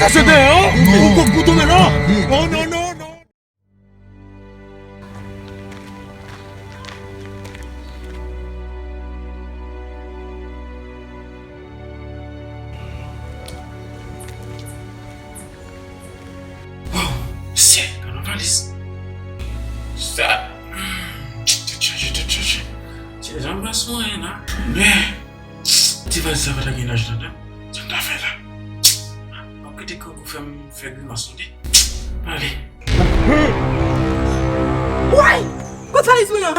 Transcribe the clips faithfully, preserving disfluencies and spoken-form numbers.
Se deyo, ou kòk pou tonbe non. Oh non, non, non. Oh, se, gade yon valiz. Sa. Tèt chaje, tèt chaje. Se zanmi pa sou anyen la. Men, ti valiz sa pa ta gen laj ladan. Sa m ta fè la? M ap kite kangou fè m fè grimas tande. Ale. Woy! Kot valiz mwen an?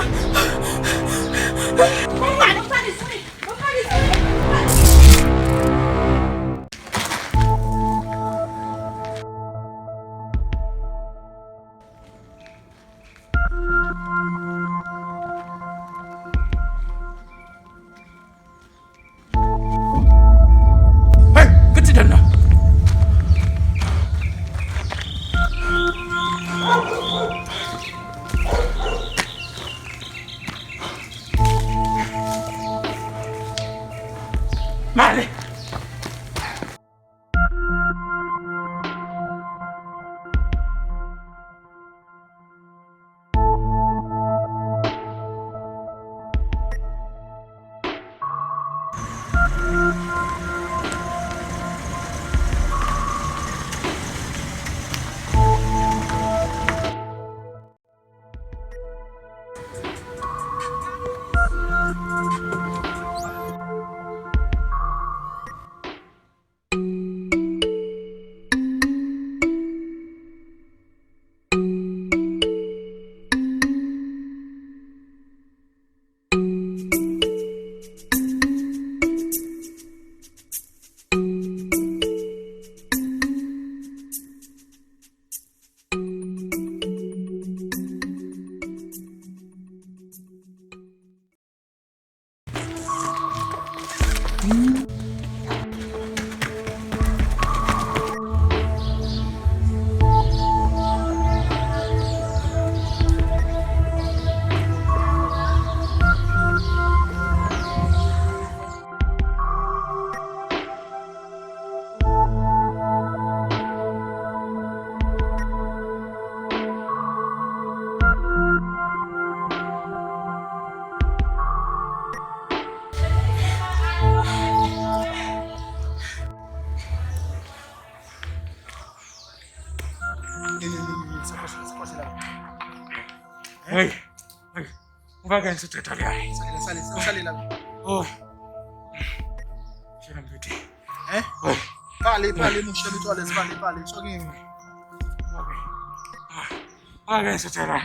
Mwen, kot valiz mwen? Kot valiz mwen? Hey, kot ti dam nan? M ale. Sa pase, sa pase la. Hey, hey. Ou pa gen sou tèt ale a. Sale la, sale, sale, sale la. Oh. Jènòm pete. Hein? Wi. Pale, pale, monchè, mete w alèz, pale, pale. Sa w gen? Ah, pa gen sou tèt la.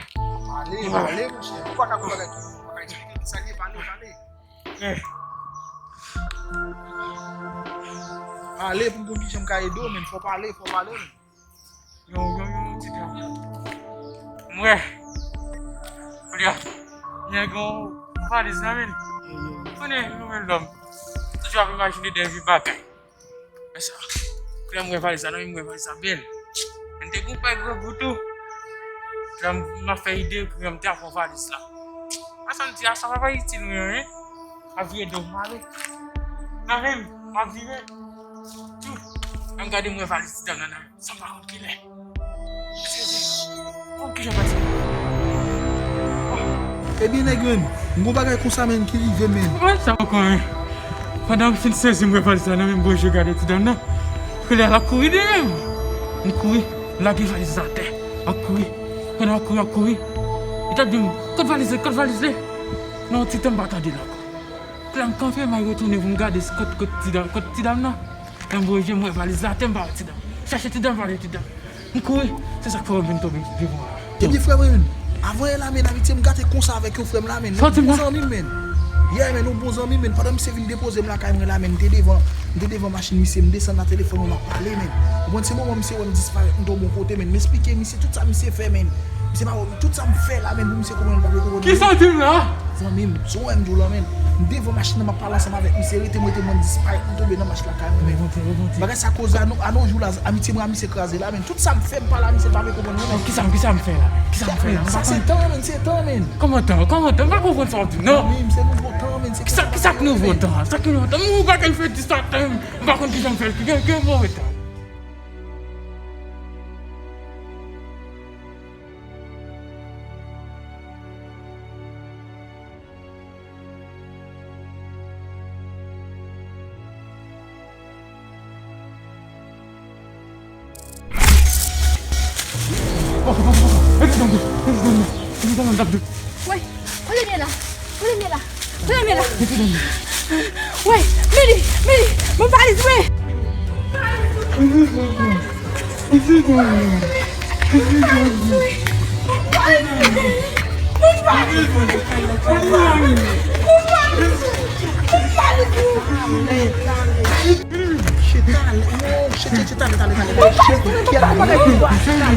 Pale, pale, monchè. Ou pa ka, ou pa ka, ou pa ka eksplike ki sa l ye, pale, pale. Eh. Pale pou m konn kijan m ka ede w, men fò w pale, fò w pale, men. Yon, yon, yon ti dram. M wè. Kounye a, nèg yon valiz nan men l. Konnen nou menm lòm, toujou ap imajine de vye bagay. Men sa, kounye a m wè valiz la nan men m, m wè valiz la bèl. Men m te gon pè grangou tou. Kounye a m ap fè ide, kounye a m te ap pran valiz la. Sa m di a, sa pa, pa itil mwen anyen. M ap vire do m ale. Nan men m, m ap vire. Tou. Lè m gade m wè valiz ti dam nan nan men m. Sa m pa konn kilè. Èske se, konn kijan pase? Ebyen nèg menm, m gon bagay konsa menm ki rive menm. Mwen sa ankò menm. Pandan m fin sezi m wè valiz la nan men m, m voye je gade ti dam nan. Kounye a l ap kouri dèyè m. M kouri, m lage valiz la atè. M ap kouri. Pandan m ap kouri, m ap kouri. Li t ap di m, kot valiz li, kot valiz li? Nan yon ti tan m pa tande l ankò. Kounye a m kanpe, m al retounen pou m gade si kot, kot ti dam, kot ti dam nan. Lè m voye je m wè valiz la atè, m pa wè ti dam. Chèche ti dam, m pa wè ti dam. M kouri, se sa k fè w vin tonbe devan an. Ebyen frè mwen menm, avan yè la menm, Amitye, m gate konsa avèk yon frè m la menm, yon bon zanmi m menm. Yeah menm, yon bon zanmi m menm. Pandan misye vin depoze m lakay mwen la menm, m te devan, m te devan machin misye, m desann la, telefòn mwen, m ap pale menm. Ou konprann, se moman misye wè m disparèt, m tonbe yon kote menm, m esplike misye tout sa misye fè menm. Misye pa wè m, tout sa m fè la menm pou misye konprann, l pa vle konprann. Kisa w di m la? Zanmi m, si w wè m di w la menm, m devan machin nan, m ap pale ansanm avèk misye, rete m, rete m, m disparèt, m tonbe nan mach lakay mwen menm. Bagay sa koze a, a nonjou la, Amitye mwen a misye kraze la menm. Tout sa m fè, m pale a misye, l pa vle konprann mwen menm. Kisa, kisa m fè la? Kisa m fè la? Sa se tan menm, se tan menm. Kòman tan? Kòman tan? M pa konprann sa w di non. Zanmi m, se nouvo tan menm, se kisa, kisa k nouvo tan? Sa ki nouvo tan? M gon bagay m fè dis a tan, m pa konn kijan m fè l, gen, gen move tan. Mete dan mwen, mete dan mwen, mete dan mwen, mete dan mwen. Wè, kote m ye la? Kote m ye la? Kote m ye la? Mete dan mwen. Wè, Meli, Meli, ban m valiz mwen. Mete dan mwen. Mete dan mwen. Mete dan mwen. Ban m valiz mwen. Ban m valiz mwen. Ban m valiz mwen. Ban m valiz mwen. Ban m valiz mwen. Shit, talè, yo, shit, shit, shit, talè, talè, talè, talè, shit, shit, talè, talè, talè,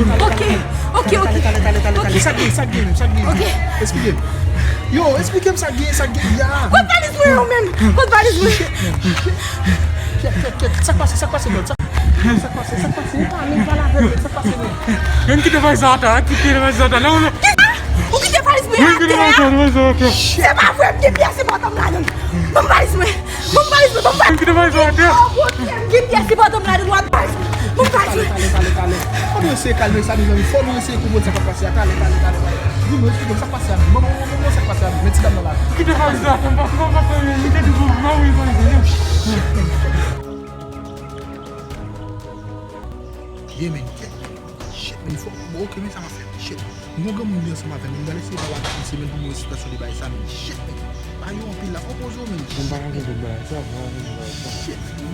talè. Ok, ok, ok. Talè, talè, talè, talè, talè. Sa k gen, sa k gen, sa k gen. Ok. Esplike m. Yo, esplike m sa k gen, sa k gen, ya. Kot valiz mwen yo menm? Kot valiz mwen? Shit, man, shit. Shit, shit, shit. Sa k pase, sa k pase, Lòd? Sa, sa k pase, sa k pase? Ou pa menm pale avè m, sa k pase, menm? Menm kite valiz la atè, kite valiz la atè. Non, non. Kisa? Ou kite valiz mwen atè? Menm kite valiz la atè, valiz la atè. Se pa vre, m gen pyès enpòtan m ladan l. Ban m valiz mwen. Ban m valiz mwen, ban m valiz mwen. Kite valiz la atè. Oh, Bondye, m gen pyès enpòtan m ladan l, ban m valiz mwen. Ban m valiz mwen. Talè, talè, talè, talè. Fò nou eseye kalme sa, mezanmi. Fò nou eseye konprann sa k ap pase a. Talè, talè, talè, talè. Di mwen, esplike m sa k pase a. Ban m, ban m, ban m, sa k pase a. Met ti dam nan la. Kite valiz la atè, m pa, m pa, m pa, m te di pou mwen, wi, valiz la. Yeah, man, yeah. Shit, man, fò, bon, ok, men sa m ap fè, shit. M gon granmoun li ansanm avè m, m pral eseye pale avèk misye, men pou mwen esplike li bagay sa, men shit, men. Pa yo anpil la, fò poze w, men. Mwen pa konn tout bagay sa, mwen pa konn tout bagay sa. Shit, men.